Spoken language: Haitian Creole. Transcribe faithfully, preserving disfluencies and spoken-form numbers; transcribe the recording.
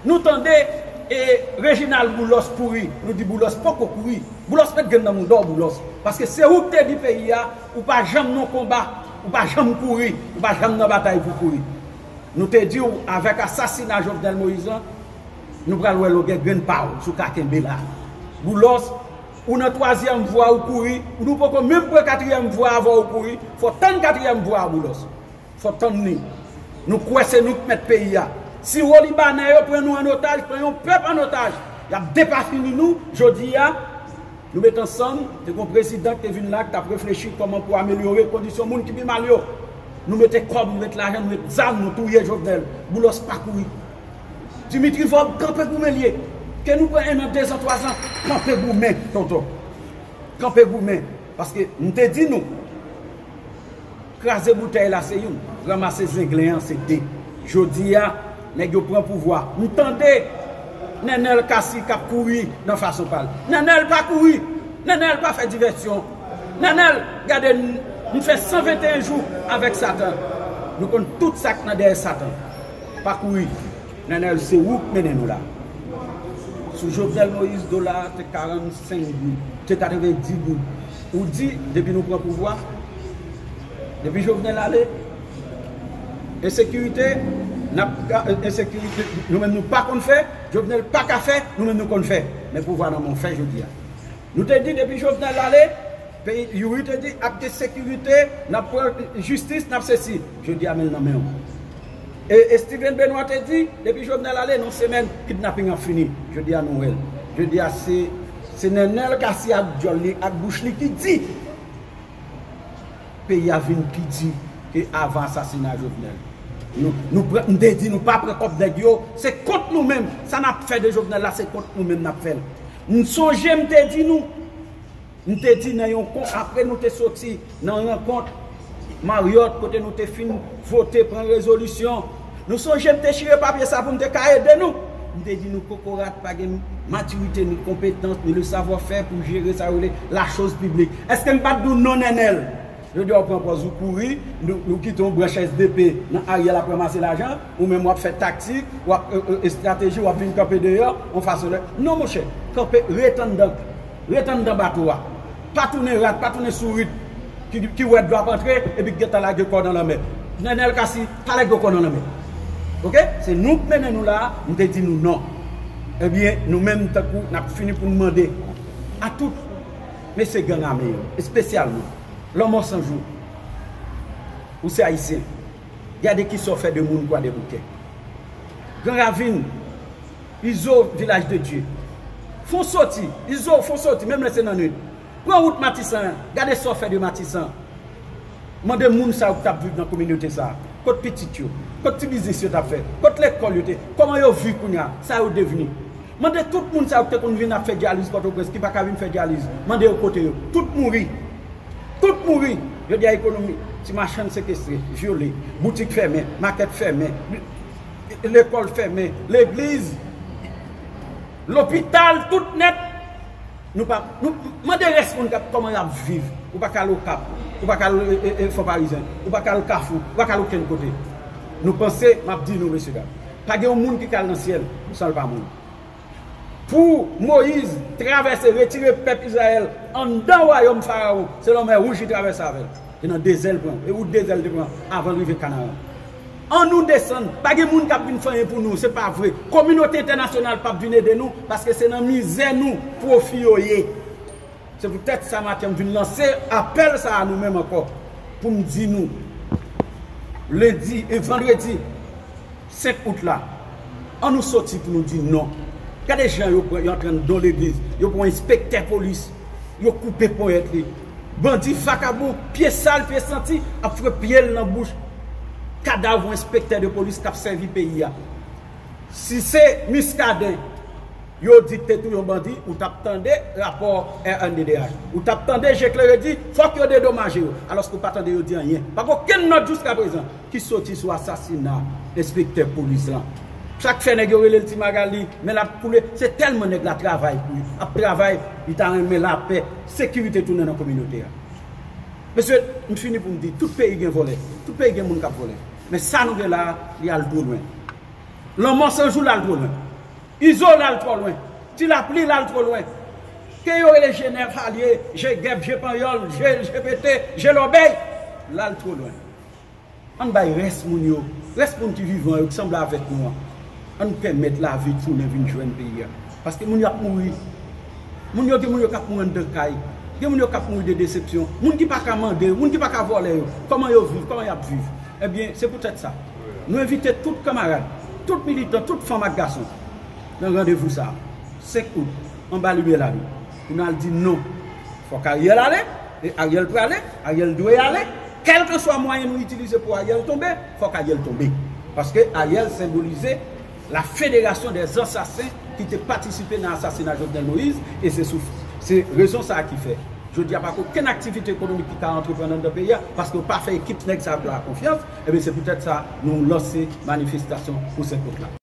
Nou tande e Reginald Boulos kouri. Nou di Boulos poko kouri. Boulos met grenn nan mouda w, Boulos. Paske se ou ki te di peyi a, ou pa janm nan konba, ou pa janm kouri, ou pa janm nan batay pou kouri. Nou te di w, avèk asasina Jovenel Moïse lan, nou pral wè longè grenn pa w si w ka kenbe la. Boulos, ou nan twazyèm vwa ou kouri, ou nou poko menm pran katriyèm vwa avan ou kouri, fò tann katriyèm vwa a, Boulos. Fò tann li. Nou kwè se nou k mèt peyi a. Siwo libanè yo pran nou an otaj, pran yon pèp an otaj. Y ap depafini nou. Jodi a, nou met ansanm, te gon prezidan ki te vin la, ki t ap reflechi kòman pou amelyore kondisyon moun ki pi mal yo. Nou mete kòb, nou met lajan, nou met zam, nou touye Jovenel. Boulos pa kouri. Dimitri Vorbe kanpe goumen l ye. Ke nou pran en an, dezan, twazan, kanpe goumen, tonton. Kanpe goumen. Paske m te di nou, kraze boutèy la se youn, ranmase zenglen an se de. Jodi a, nèg yo pran pouvwa. M tande Nènèl Cassy k ap kouri nan fason pa l. Nènèl pa kouri. Nènèl pa fè divèsyon. Nènèl, gade n, m fè san venteyen jou avèk Satan. Nou konn tout sa k nan dèyè Satan. Pa kouri. Nènèl, se ou k mennen nou la. Sou Jovenel Moïse, dola a te karannsenk goud, te katrevenndis goud. Ou di, depi nou pran pouvwa, depi Jovenel ale, ensekirite, n ap, ensekirite, nou menm nou pa konn fè, Jovenel pa ka fè, nou menm nou konn fè. Men pouvwa nan men w, fè jodi a. Nou te di depi Jovenel ale, peyi, Youri te di ap gen sekirite, n ap pran jistis, n ap sesi. Jodi a men l nan men w. E, e Steven Benoît te di, depi Jovenel ale, nan semèn, kidnaping ap fini. Jodi a nou wè l. Jodi a se, se Nènèl Cassy ak dyòl li, ak bouch li ki di peyi a vin pi di ke avan asasina Jovenel. Nou, nou pran, m te di nou pa pran kòb nèg yo, se kont nou menm. Sa n ap fè de Jovenel la, se kont nou menm n ap fè l. M sonje m te di nou, m te di nan yon kon, apre nou te soti nan rankont Marriott, kote nou te fin vote, pran rezolisyon. Nou sonje m te chire papye sa pou m te ka ede nou. M te di nou kokorat pa gen matirite, ni konpetans, ni le savoir-faire pou jere sa yo rele la chose publique. Èske m pa t di w non, Nènèl? Jodi a w pran pòz ou kouri, nou, nou kite yon branch S D P nan Ariel ap ranmase lajan, ou menm w ap fè taktik, w ap, e, e, estrateji, w ap vin kanpe deyò, yon fason lè. Non, monchè, kanpe, ret anndan, ret anndan bato a. Pa tounen rat, pa tounen sourit ki, ki wè dlo ap antre epi ki gentan lage kò nan lanmè. Nènèl Cassy, pa lage kò nan lanmè. Oke? Se nou k mennen nou la a, m te di nou non. Ebyen, nou menm tankou n ap fini pou n mande a tout mesye gang ame yo, espesyalman Lanmò San Jou, ou se ayisyen, gade kisa w fè de moun Kwadèboukè. Gran Ravin, Izo, Vilaj de Dye. Fon soti, Izo, fon soti, menm lè se nan nwit. Pran wout Matisan an, gade sa w fè de Matisan. Mande moun sa yo ki t ap viv nan kominote sa a. Kot pitit yo? Kot ti biznis yo t ap fè? Kot lekòl yo te? Kòman yo viv kounye a? Sa yo devni? Mande tout moun sa yo ki te konn vin ap fè dyaliz Pòtoprens, ki pa ka vin fè dyaliz. Mande yo kote yo. Tout mouri. Tout mouri. Jodi a ekonomi. Ti machann sekestre, vyole. Boutik fèmen, makèt fèmen, lekòl fèmen, legliz, lopital, tout nèt. Nou pa, nou mande rès moun k ap, kòman y ap viv. Ou pa ka al Okap, ou pa ka al, e, e, e, Fò Parizyen, ou pa ka al Kafou, ou pa ka al okenn kote. Nou panse, m ap di nou, mesye dam, pa gen yon moun ki ka al nan syèl san l pa mouri. Pou Moyiz travèse, retire pèp Izrayèl anndan wayòm Farawon, se lanmè wouj li travèse avè l. Se nan dezè l pran, e wout dezè l te pran avan l rive Kanaran. An nou desann, pa gen moun k ap vin fè anyen pou nou, se pa vre. Kominote entènasyonal p ap vin ede nou, paske se nan mizè nou pwofi yo ye. Se poutèt sa maten m vin lanse apèl sa a nou menm ankò, pou m di nou, lendi e vandredi senk out la, an nou soti pou nou di non. Gade jan yo pran, yo antrenn don legliz, yo pran enspektè polis, yo koupe ponyèt li. Bandi vakabon, pye sal, pye santi, ap fwe pye l nan bouch kadav yon enspektè de polis k ap sèvi peyi a. Si se Muscadin, yo di k te touye yon bandi, ou t ap tande rapò R N D D H. Ou t ap tande je klere di, fòk yo dedomaje yo. Alòske ou pa tande yo di anyen. Pa gen okenn nòt jiskaprezan ki soti sou asasina enspektè polis lan. Sa k fè nèg yo rele l Ti Magali, men l ap koule, se tèlman nèg la travay pou li, ap travay, li ta renmen lapè, sekirite tounen nan kominote a. Mesye, m fini pou m di, tout peyi gen vòlè, tout peyi gen moun k ap vòlè. Men sa nou gen la a, li al twò lwen. Lanmò San Jou, l al twò lwen. Izo l al twò lwen. Ti Lapli l al twò lwen. Ke yo rele je nèf alye, je gèp, je panyòl, je, je pete, je lòbèy, l al twò lwen. Ann bay rès moun yo, rès moun ki vivan yo, ki sanble avèk nou an, ann pèmèt lavi tounen vin jwenn peyi a. Paske moun yo ap mouri. Moun yo, gen moun yo k ap mouri anndan kay. Gen moun yo k ap mouri de desepsyon. Moun ki pa ka mande, moun ki pa ka vòlè yo. Kòman yo viv? Kòman y ap viv? Ebyen, se poutèt sa. Nou envite tout kanmarad, tout militan, tout fanm ak gason nan randevou sa a, senk out, anba limyè lari, pou n al di non. Fòk Ariel ale, e Ariel prale, Ariel dwe ale. Kèlkanswa mwayen nou itilize pou Ariel tonbe, fòk Ariel tonbe. Paske Ariel senbolize la fédération des assassins ki te patisipe nan asasina Jovenel Moïse, e se sou, se rezon sa a ki fè jodi a pa gen okenn aktivite ekonomik ki ka antreprann anndan peyi a, paske yo pa fè ekip nèg sa yo la konfyans. Ebyen, se poutèt sa nou lanse manifestasyon pou senk out la.